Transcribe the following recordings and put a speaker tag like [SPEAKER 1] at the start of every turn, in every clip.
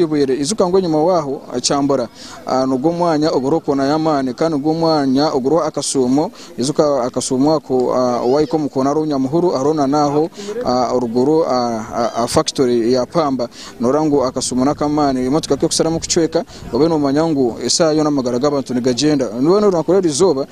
[SPEAKER 1] Bwire, ijuka ngu enyima waaho kyambura nigwo mwanya oguriho koona y'amaani kandi nigwo mwanya oguriho akashuumo. Ijuka akashuumo ako waahika omu koona hariho Nyamuhuru hariho na n'aho ruguru aha fakitori ya pamba. Noreeba ngu akashuumo n'ak'amaani emotoka ku erikusharamu kucweka obe noomanya ngu eshaaha yoona amagara g'abantu nigagyenda. Mbwenu orunaku rw'erizooba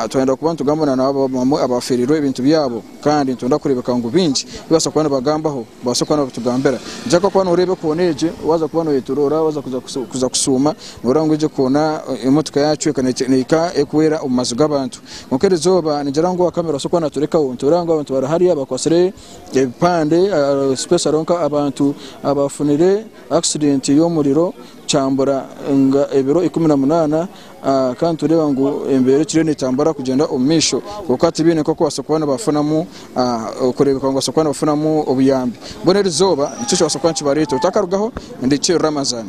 [SPEAKER 1] twayenda kuba nitugamba na n'abo bamwe abaafeereirwe ebintu byabo. Kandi nitwenda kureebeka ngu baingi babaasa kuba nibagambaho, babaase kuba nibatugambira. Nikiija kuba nooreeba ekoona egi, waaza kuba nooyetoroora waaza kuza kushuuma, nooreeba ngu egi ekoona emotoka yaacweka neehika erikuhwera omu maju g'abantu. Kwonka erizooba ningira ngu owa kamera abaase kuba naaturekaho, nitureeba ngu abantu bari hariya bakwatsire ebipande especially nk'abantu abafunire accident y'omuriro kyambura nga ebiro 18. Kandi nitureeba ngu embeera ekiriyo netambura kugyenda omu maisho kwonka tibaine nk'oku babaasa kuba nibafunamu okureebeka ngu babaasa kuba nibafunamu obuyambi. Mbwenu erizooba nikyo ekibaasa kuba nikibareetera otakarugaho ndikye Ramazan.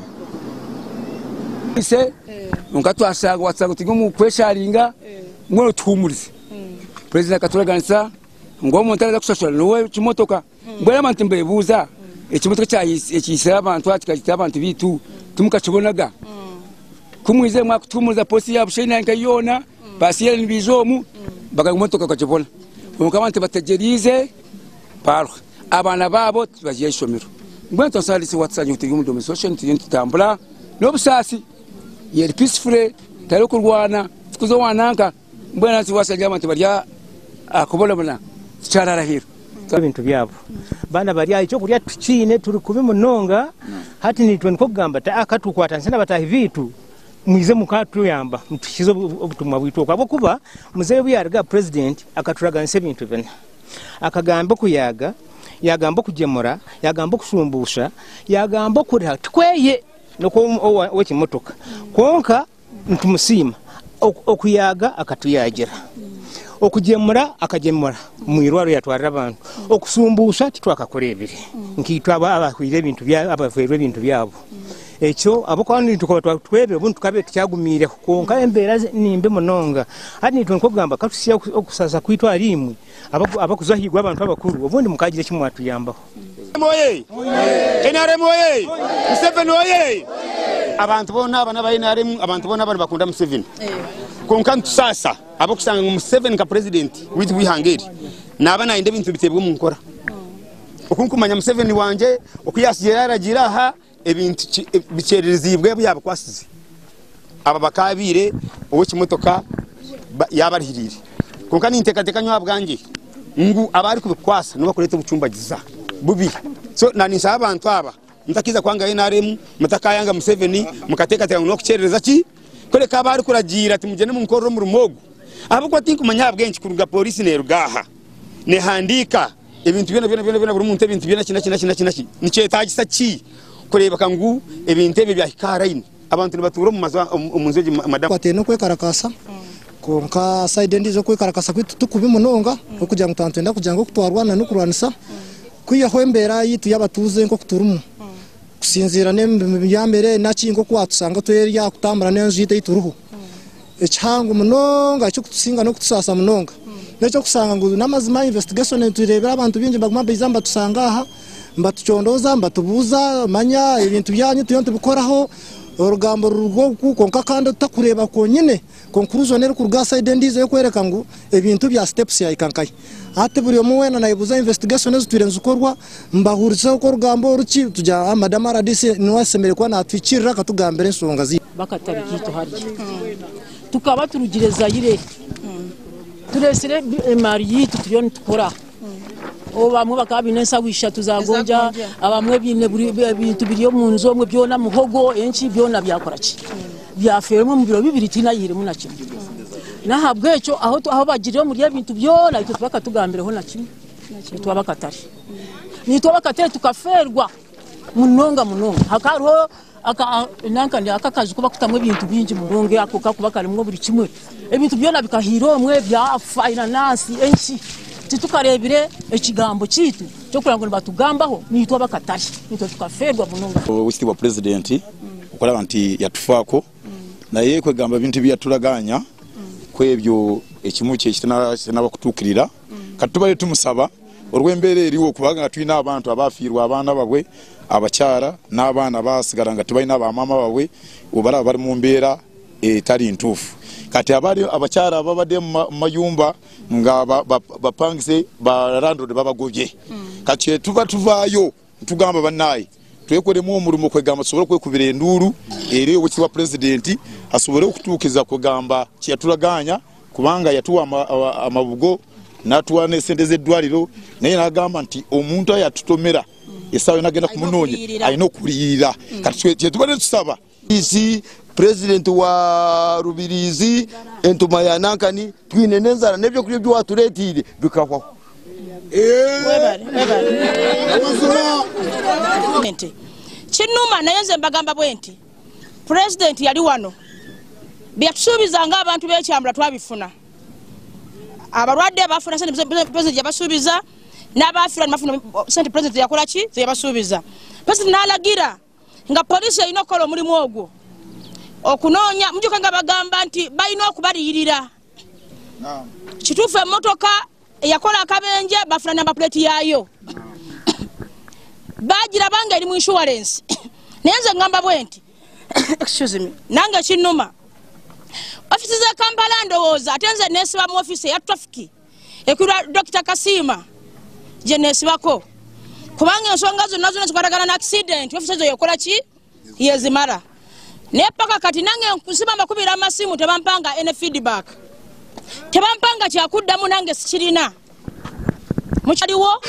[SPEAKER 2] Ise kwonka twashanga watusanga turi omu kwesharinga mbwenu otuhumurize. President akaturaganisa ngu omuntu araza kushashura niwe kimotoka. Mbwenu abantu nibebuuza ekimotoka ekiitsire abantu aha kikaita abantu beitu timukakibonaga? Ku mwizire mwakutuhumuriza polisi ya Bushenyi nka yoona basiire nibaija omu bakagira ngu emotoka bakagibona. Kwonka abantu bategyereize baaruha. Abaana baabo tibagiire aha ishomero. Mbwenu twasanga watusanga turi omu demonstration turiyo nitutambura n'obusaasi. Eri peacefully tihariho kurwana tikuza owa nanka. Mbwenu hati waashanga abantu bari aha kubonabona tukyaraara aheeru.
[SPEAKER 3] Ebintu byabo baana bari aha ekyokurya tukiine turi kubi munonga hati nitwe nikwo kugamba tuti ka tukwatanise na bataahi baitu mwije mukatuyamba mutuhikize obutumwa bwaitu oku ahabw'okuba muzeeyi obu yaaruga aha purezidenti akaturaganisa ebintu bina. Akagamba okuyaaga, yaagamba okugyemura, yaagamba okushumbuusha, yaagamba okuriha tikweye n'okw'ow'ekimotoka kwonka Nitumusiima okuyaaga akatuyaagira, okugyemura akagyemura omu irwariro yatwarira abantu, okusumbuusha titwakakureebire nkaitwe abo abahweire ebintu byabo abahweirwe ebintu byabo. Ekyo ahabw'okuba naitwe tukaba twebire obundi tukabaire tukyagumiireho kwonka embeera nimbi munonga. Hati naitwe nikwo kugamba katutsye okusaasa kwaitu ahari imwe abarikuza ahaiguru abantu abakuru obundi mukagira eki mwatuyambaho.
[SPEAKER 4] NRM oye! NRM oye! Museveni oye! Abantu boona aba n'aba NRM, abantu boona aba nibakunda Museveni. Kwonka nitusaasa ahabw'okushanga ngu Museveni nka purezidenti waitu w'eihanga eri naaba nayenda ebintu biteebwe omu nkora. Oku nkumanya Museveni wangye oku yaatsigire yaaragiire aha, ebintu bikyereriziibwe abu yaabikwasize. Aba bakaabaire ow'ekimotoka yaabarihiriire. Kwonka ninteekateeka nyowe ahabwangye ngu abu arikubikwasa nibo barikureeta obucumbagiza bubi. So naninshaba abantu aba mutakiiza kwanga nrm, mutakaayanga Museveni, mukateekateeka ngu n'okukyerereza ki? Kureka abu arikuragiira ati mugyende munkorere omurimo ogu. Ahabw'okuba tinkumanya ahabw'enki kuruga pooriisi neeruga aha neehandiika. Ebintu byona byona byona byona buri muntu ebintu byona ki naki naki naki naki nikyetagisa ki kurebeka ngu ebintu ebyo byahika aha line abantu nibatuura omu maju omu nju egi madam.
[SPEAKER 5] Twine okwekarakasa kwonka sayidi endiijo okwekarakasa kwaitu tikubi munonga ahabw'okugira ngu twaba nitwenda kugira ngu oku twarwana n'okurwanisa kwihaho embeera yaitu y'abatuuze nk'oku turimu kusinziira n'emibyamire naki nk'oku waatushanga turi aha kutambura n'enju yaitu ei turiho. Ekihango munonga ekirikutusinga n'okutusaasa munonga n'eky'okushanga ngu n'amazima investigation tureebire abantu baingi nibaguma nibaija nibatushanga aha nibatucondooza nibatubuuza manya ebintu byanyu turiyo nitubikoraho orugambo ruri oku kwonka kandi otakureeba kwonyine conclusion erikuruga aha side endiijo erikworeka ngu ebintu bya steps yahika nkahi. Hati buri omwe weena nayebuuza investigation ezitwire nizikorwa nibahurikiza oku orugambo oru ki tugira ngu madam rdc niwe ashemereire kuba natuhikirira akatugambira enshonga zaitu.
[SPEAKER 6] Bakatare kaitu harya tukaba turugire Zaire turesire emaari yaitu turiyo nitukora abamwe bakaba baine ensaho ishatu za gonja abamwe baine ebintu biri omu nju omwe byona muhogo enki byona byakoraki byafeera omwe omu biro bibiri tihaine ayihiremu na kimwe n'ahabw'ekyo ahu bagirire omuri ebintu byona itwe tibakatugambireho na kimwe nitwe ab'akatare nitwe ab'akatare tukafeerwa munonga munonga hakaba hariho aka akaju aku barikutamu ebintu bingi munonga ako kakuba karimu buri kimwe ebintu byona bikahiira omwe byafa enanansi enki titukareebire ekigambo kyaitu ky'okureba ngu nibatugambaho naitwe ab'akatare naitwe tukafeerwa munonga.
[SPEAKER 7] Owekitiibwa Purezidenti okuraba nti yatufaako naye kwegamba ebintu ebi yaturagaanya kwebyo ekimwe kye kitanaba kutuukirira kati tubaire tumusaba orw'embeera eriho kubanga twine abantu abaafiirwe abaana babwe. abakyara n'abaana basigara nga tibalina bamaama babwe obaraba bari mu mbeera etari ntuufu. Kati abari abakyara ababadde mu mayumba nga bapangise ba landlord babagobye. Kati tuba tuvaayo tugamba bannaye twekolemu omulimu kwegamba tusobole okwekubira enduulu eri owekitiibwa pulezidenti asobole okutuukiza kwegamba kyeyatulaganya, kubanga yatuwa amabugo n'atuwa n'esente z'eddwaliro, naye n'agamba nti omuntu ayo atutomera essaawa yonna agenda kumunoonya alina okuliyirira. Kati kyetubadde tusaba
[SPEAKER 8] isi president wa Rubirizi entuma ya Nankani twine n'enzara n'ebyokurya ebi watureetiire bikahwaho.
[SPEAKER 9] Kinuma naye nze mbagamba bwe nti pulezidenti yali wano byatusuubiza ng'abantu b'ekyambula twabifuna, abalwadde bafuna sente pulezidenti yabasuubiza, n'abafiirwa ne bafuna sente pulezidenti yakola ki ze yabasuubiza. Pulezidenti n'alagira nga poliisi erina okukola omulimu ogwo okunoonya, mujuka nga bagamba nti balina okubaliyirira. Kituufu emmotoka eyakola akabenje bafuna namba plate yaayo, bagiraba nga eri mu insurance. Naye nze ngamba bwe nti excuse me, nange kinnuma ofisi z'e Kampala ndowooza ate nze neesiba mu ofisi eya traffic ekulwa Dr. Kasiima gye neesibako, kubanga ensonga zonna zonna zikwatagana na accident, ofisi ezo yekola ki yezimala. Naye paka kati nange nkusiba mbakubira amasimu tebampanga any feedback, tebampanga kyakuddamu, nange sikirina. Mukyaliwo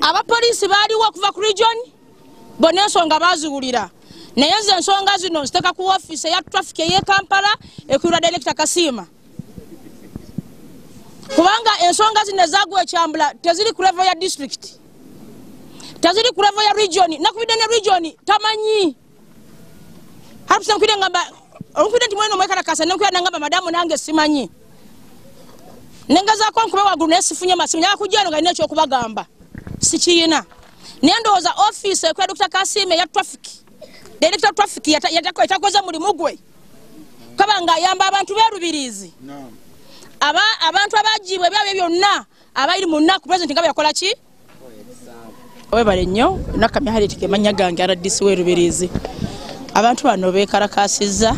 [SPEAKER 9] abapoliisi baaliwo okuva ku region bonna ensonga baaziwulira, naye nze ensonga zino nziteeka ku ofiisi eya traffic ey'e Kampala ekulirwa Director Kasiima, kubanga ensonga zino ezagwa ekyambula teziri ku level ya district, teziri ku level ya region. Nakubidde ne region tamanyi, ngamba olukubidde nti mwene omwekalakasa, nenkubira nangamba madamu nange simanyi, nengezaako nkube waggulu naye sifunye masimu. Njagala kujja eno nga nina ekyokubagamba sikiyina, naye ndowooza ofiisi ekulira Dr. Kasiima eya traffic, director traffic etakoze mulimu gwe kaba ng'ayamba abantu b'erubirizi, abantu abagiibwa ebyabwe byonna abairi mu nnaku, pulezidenti nga bwe yakola ki. Webale nnyo Nakamya Harriet ke mannya gange, RDC w'erubirizi. Abantu bano beekalakaasizza,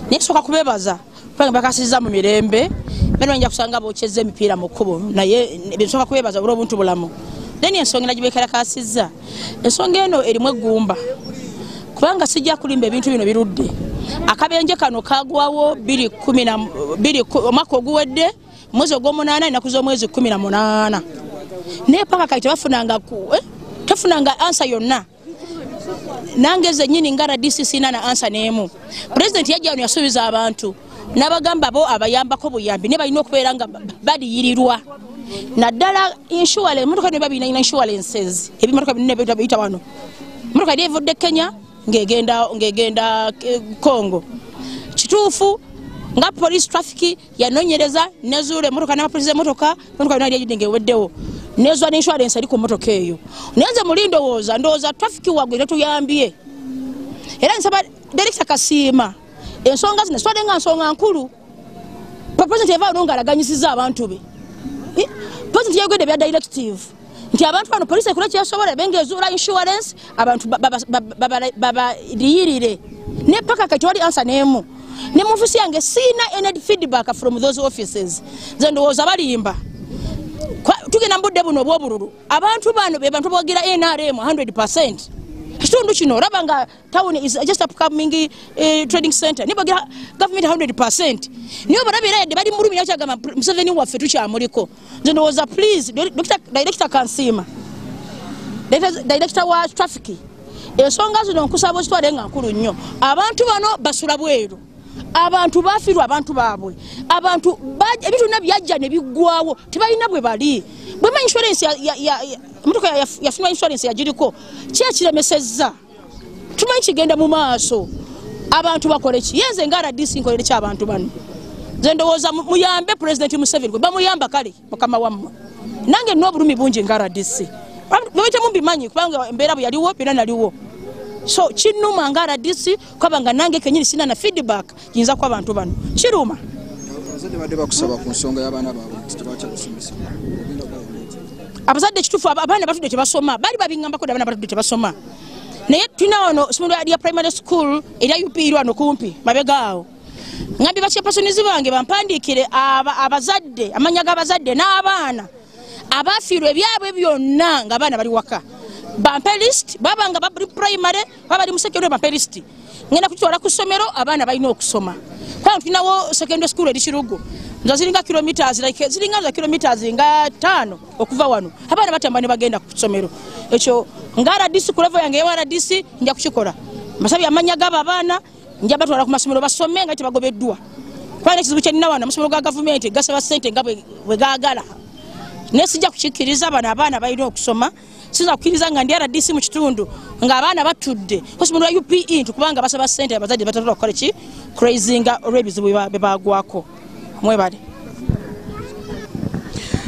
[SPEAKER 9] naye nsooka kubeebaza kubanga beekalakaasizza mu mirembe. Bano bayinza kusanga bookyezza emipiira mu kkubo, naye nsooka kubeebaza olw'obuntu bulamu. Then ensonga ena gye beekalakaasizza, ensonga eno erimu eggumba, kubanga sijja kulimba, ebintu bino birudde. Akabenje kano kagwawo bbiri omwaka oguwedde mwezi ogw'omunaana, ennaku z'omwezi 18, naye paka kati tebafunanga answer yonna. Nange zennyini nga RDC sirina na answer n'emu. Pulezidenti yajja wano yasuubiza abantu n'abagamba bo abayambako buyambi, naye balina okubeera nga baliyirirwa, naddala insurance. Emotoka bino biba birina insurances, ebimotoka binene biyita wano. Emotoka yali evudde Kenya ng'egenda Congo. Kituufu nga police traffic yanonyereza nezuula emotoka n'abapolisi emotoka, emotoka yonna yali ejjudde ng'eweddewo, nezuula ne insurance eri ku motoka eyo. Naye nze muli ndowooza traffic waggwe tetuyambye, era nsaba Director Kasiima ensonga zino zitwale nga nsonga nkulu. President yava wano ng'alaganyisizza abantu be. President yayogedde ebya directive nti abantu bano poliisi ekola kyesobola ebe ng'ezuula insurance, abantu babaliyirire, ne paka kati wali answer n'emu. Ne mu ofisi yange siina any feedback from those offices. Nze ndowooza balimba. Tugenda mu budde buno obw'obululu, abantu bano be bantu boogera NRM 100%. Ekitundu kino olaba nga town is just upcoming trading center, niyo boogera government 100%, niyo balabira yadde bali mu lumi kyagamba Museveni waffe tukyamuliko. Nze ndowooza please Director Kansiima, director wa traffic, ensonga zino nkusaba ozitwale nga nkulu nnyo. Abantu bano basula bweru, abantu bafiirwa abantu baabwe, abantu ebintu byonna byajja ne biggwawo, tebalina bwe bali. Bwema insurance emotoka yafunwa insurance yagiriko, ki ekiremesezza? Tumanyi kigenda mu maaso, abantu bakole ki? Ye nze nga RDC nkolere ki abantu bano? Nze ndowooza muyambe Pulezidenti Museveni, gwe bamuyamba kale mukama wammwe. Nange nina obulumi bungi nga RDC, bwebitemu mbimanyi kubanga embeera bwe yaliwo byonna naliwo. So kinnuma nga RDC kubanga nange kenyini sina na feedback yinza kuwa abantu bano, kiruma.
[SPEAKER 1] Abazadde badde bakusaba ku nsonga y'abaana baabwe nti tebakyabasomesa.
[SPEAKER 9] Abazadde ekituufu abaana batudde tebasoma, baali babingambako dda abaana batudde tebasoma. Naye tulina wano essomero lya primary school erya UPE wano kumpi mabega awo. Ngambye bachairpersons bange bampandiikire abazadde, amannya g'abazadde n'abaana abafiirwa ebyabwe byonna ng'abaana bali waka. Bampe list, baba nga bali primary, baba bali mu secondary bampe list. Ngenda kukitwala ku ssomero abaana balina okusoma. Kubanga tulinawo secondary school eri Kirugu. Nzo ziringa kilometers, like, ziringa za kilometers nga 5 okuva wano. Abaana batamba ne bagenda ku ssomero. Ekyo nga RDC ku level yange eya RDC nja kukikola. Mbasabye amannya g'abo abaana nja batwala ku masomero basome nga tebagobeddwa. Kubanga ekizibu kye nnina wano amasomero ga gavumenti gasaba ssente nga bwe gaagala. Naye sijja kukikkiriza, bano abaana balina okusoma. Siyinza kukkiriza nga ndi RDC mu kitundu ng'abaana batudde ku ssomero lya UPE nti kubanga basaba ssente abazadde batasobola kukola ki crazinga olw'ebizibu bye baagwako. Mwebale.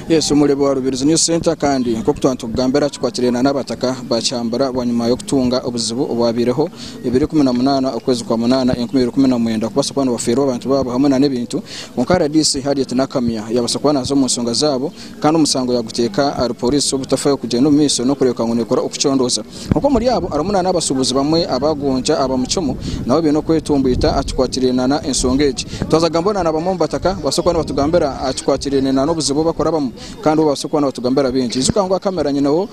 [SPEAKER 1] Yes, omurebe wa Rubirizi News Center kandi nk'oku twaba nitukugambira kikwatiraine n'abataka ba Kyambura bwanyima y'okutunga obuzibu obwabaireho ebiro 18 okwezi kwa munaana 2019 kubaasa kuba nibafiirwa abantu baabo hamwe n'ebintu. Kwonka RDC Harriet Nakamya yabaasa kuba naaza omu nshonga zaabo kandi omusango yaguteeka ahari pooriisi obutafayo kugyenda omu maisho n'okureebeka ngu neekora okucondooza. Kwonka omuri abo harimu n'abashuubuzi bamwe abagonja abamucumu nabo baine okwetomboita aha kikwatiraine n'ensonga egi. Twaza kugamba na bamwe omu bataka babaase kuba nibatugambira aha kikwatiraine n'obuzibu obu barikurabamu kandi bo babaase kuba nibatugambira bingi. Ijuka ngu aha kamera nyineho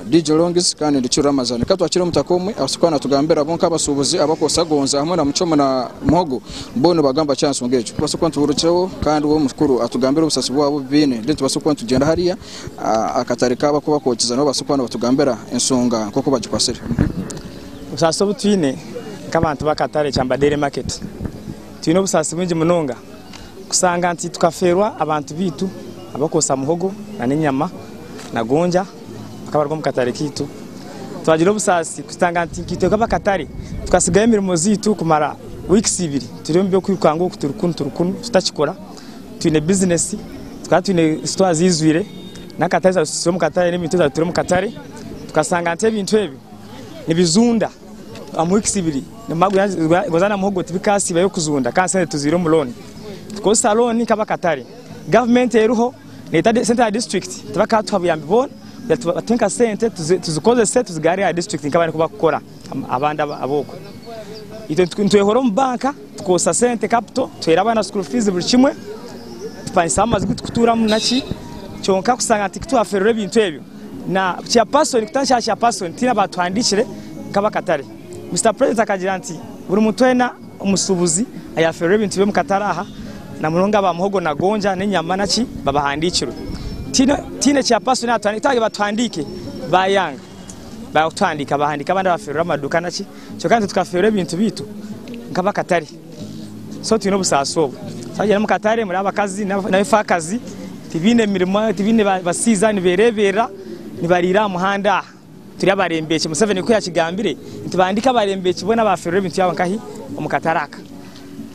[SPEAKER 1] DJ Longz kandi ndi Kirura Ramazan. Ka twakire omutaka omwe abaase kuba natugambira bo nk'abashuubuzi abarikwotsya gonza hamwe na mucumu na muhogo bo nibagamba ki aha nsonga egyo. Tubaase kuba nituburukireho kandi we omukuru atugambire obusaasi bwabo obu baine then tubaase kuba nitugyenda hariya akatare kaabo aku barikwokyeza nabo babaase kuba nibatugambira ensonga nk'oku bagikwatsire.
[SPEAKER 10] Obusaasi obu twine nk'abantu b'akatare Kyamba Dairy Market, twine obusaasi bwingi munonga kushanga nti tukafeerwa abantu baitu abarikwotsya muhogo n'enyama na gonja bakaba bari omu katare kaitu. Twagira obusaasi kushanga nti nkaitwe nk'abakatare tukatsigaho emirimo zaitu kumara wiikisi ibiri turi omu by'okwirukanga oku turi kunu turi kunu tutakikora. Twine bizinesi tukaba twine sitowa ziizwire n'akatare turi omu katare n'ebintu turi omu katare tukashanga nti ebintu ebi nibizunda omu wiikisi ibiri gonza na muhogo tibikaasiibayo kuzunda kandi sente tuziire omu looni. Tukozesa looni nk'abakatare. Gavumenti eriho neeta sente aha disiturikiti tibakatuha buyambi bwona batuhe nka sente tuzikozese tuzigarure aha disiturikiti nk'abandi oku barikukora abandi ab'okwe. Itwe nitwehora omu banka tukozesa sente kapito tuheere abaana school fees buri kimwe tupangisa amaju agu turikuturamu naki kyonka kushanga nti titwafererwa ebintu ebyo na chairperson kutandikira aha chairperson tihaine abatuhandiikire nk'abakatare. Mister President akagira nti buri muntu weena omusuubuzi ayaafererwa ebintu bye omu katare aha na munonga aba muhogo na gonja n'enyama naki babahandiikirwe. Tihaine chairperson aratuhandiikira, twagira batuhandiike baayanga. Baakutuhandiika baahandiika abandi abafererwa amaduuka naki kyonka itwe tukafererwa ebintu byaitu nk'abakatare. So twine obusaasi obwo. Twagyenda omu katare muri abakazi n'efaakazi tibaine mirimo tibaine basiiza nibeereeberera nibariira aha muhanda aha. Turi abarembeeki Museveni ku yakigambire nti bahandiike abarembeeki boona abaafererwa ebintu byabo nkahi omu katare aka.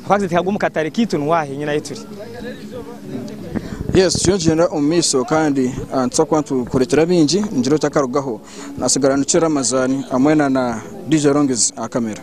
[SPEAKER 10] Ahabw'okugira nti omu katare kaitu niho aha henyine ahu turi.
[SPEAKER 1] Yes, turiyo nitugyenda omu maisho kandi nituza kuba nitukureetera bingi, ningira otakarugaho. Nasigara nikyo Ramazan hamwe na DJ Longz aha kamera.